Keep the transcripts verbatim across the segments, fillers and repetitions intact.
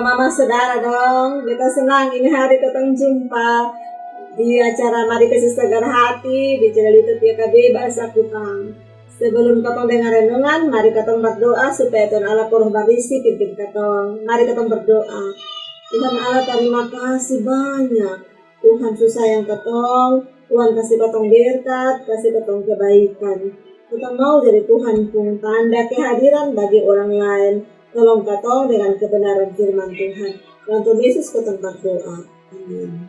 Mama saudara dong, beta senang ini hari kotong jumpa di acara Mari Kasi Sagar Hati di channel YouTube Y K B Bahasa Kupang. Sebelum kotong dengar renungan, mari kotong berdoa supaya Tuhan Allah pung Roh Barisi pimpin kotong. Mari kotong berdoa. Tuhan Allah, terima kasih banyak. Tuhan su sayang kotong, Tuhan kasi kotong berkat, kasi kotong kebaikan. Kotong mau jadi Tuhan pung tanda kehadiran bagi orang lain. Tolong kotong dengan kebenaran firman Tuhan. Dalam Tuhan Yesus kotong berdoa. Amin.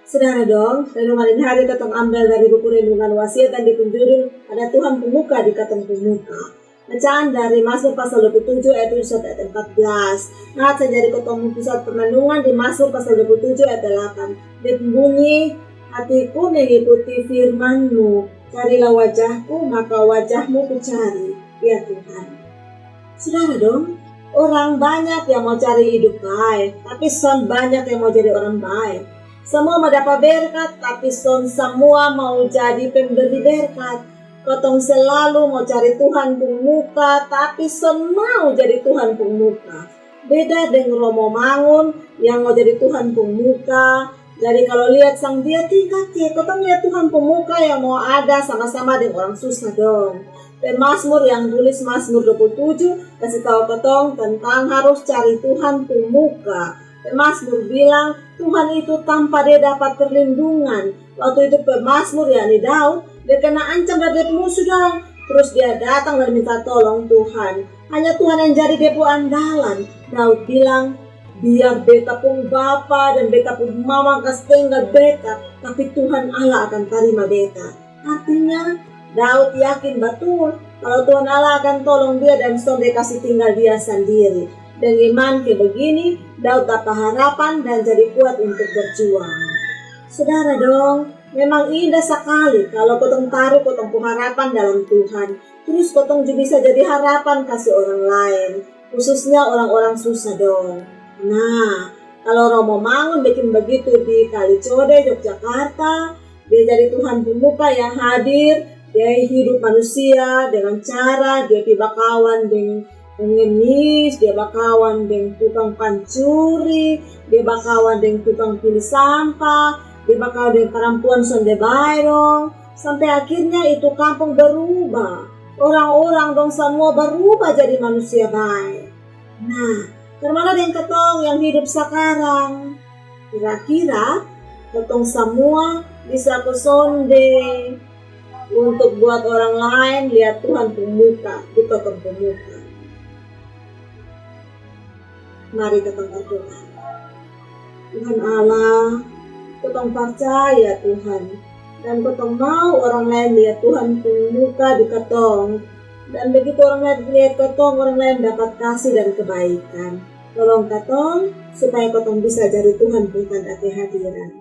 Saudara dong, renungan ini hari kotong ambil dari buku renungan Wasiat dan dia pung judul Ada Tuhan Pung Muka di Katong Pung Muka. Bacaan dari Mazmur pasal dua puluh tujuh ayat tujuh sampai ayat empat belas. Nah, saya jadi kotong pusat permenungan di Mazmur pasal dua puluh tujuh ayat delapan. Dia bunyi, "Hatiku mengikuti firman-Mu, carilah wajah-Ku, maka wajah-Mu ku cari, ya Tuhan." Saudara dong, orang banyak yang mau cari hidup bae, tapi son banyak yang mau jadi orang bae. Semua mau dapat berkat, tapi son semua mau jadi pemberi berkat. Kotong selalu mau cari Tuhan pung muka, tapi son mau jadi Tuhan pung muka. Beda deng Romo Mangun yang mau jadi Tuhan pung muka. Jadi kalo liat sang dia tingkat ye, kotong liat Tuhan pung muka yang mau ada sama-sama deng orang susah dong. Pemazmur yang tulis Mazmur dua puluh tujuh kasi tau kotong tentang harus cari Tuhan pung muka. Pemazmur bilang, Tuhan itu tampa dia dapat perlindungan. Waktu itu pemazmur, yakni Daud, dia kena ancam dari dia pung musuh dong. Terus dia datang dan minta tolong Tuhan. Hanya Tuhan yang jadi dia pung andalan. Daud bilang, "Biar beta pung bapa dan beta pung mama kas tinggal beta, tapi Tuhan Allah akan tarima beta." Artinya, Daud yakin batul kalo Tuhan Allah akan tolong dia dan son dia kasi tinggal dia sandiri. Deng iman ke begini, Daud dapa harapan dan jadi kuat untuk berjuang. Saudara dong, memang indah sakali kalo kotong taru kotong pung harapan dalam Tuhan. Terus kotong ju bisa jadi harapan kasi orang laen, khususnya orang-orang susah dong. Nah, kalo Romo Mangun bikin begitu di Kalicode, Yogyakarta, dia jadi Tuhan pung muka yang hadir, dia hidup manusia dengan cara dia pi bakawan deng pengemis, dia bakawan deng tukang pancuri, dia bakawan deng tukang pili sampah, dia bakawan deng parampuan sonde bae dong. Sampe akhirnya itu kampung berubah. Orang-orang dong samua berubah jadi manusia bae. Nah, karmana deng katong yang hidup sakarang? Kira-kira katong samua bisa ko sonde untuk buat orang laen lia Tuhan pung muka di katong pung muka? Mari katong berdoa. Tuhan Allah, katong parcaya Tuhan, dan katong mau orang laen lia Tuhan pung muka di katong. Dan begitu orang laen lia katong, orang laen dapat kasih dan kebaikan. Tolong katong supaya katong bisa jadi Tuhan pung tanda kehadiran.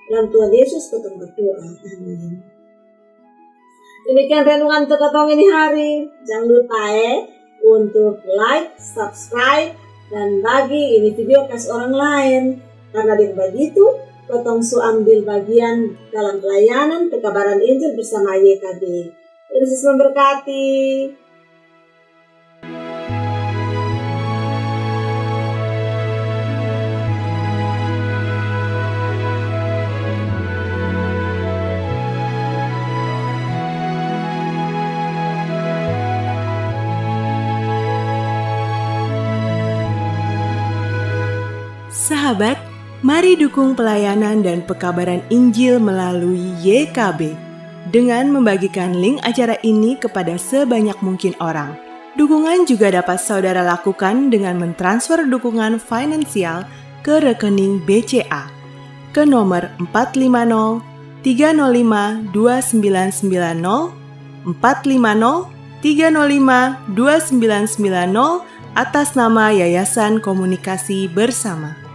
Dalam Tuhan Yesus katong berdoa. Amin. Demikian renungan untuk katong ini hari. Jangan lupa eh untuk like, subscribe, dan bagi ini video kas orang laen. Karena dengan begitu, katong su ambil bagian dalam pelayanan pekabaran Injil bersama Y K B. Yesus memberkati. Sahabat, mari dukung pelayanan dan pekabaran Injil melalui Y K B dengan membagikan link acara ini kepada sebanyak mungkin orang. Dukungan juga dapat saudara lakukan dengan mentransfer dukungan finansial ke rekening B C A ke nomor empat lima nol tiga nol lima dua sembilan sembilan nol, empat lima nol tiga nol lima dua sembilan sembilan nol, atas nama Yayasan Komunikasi Bersama.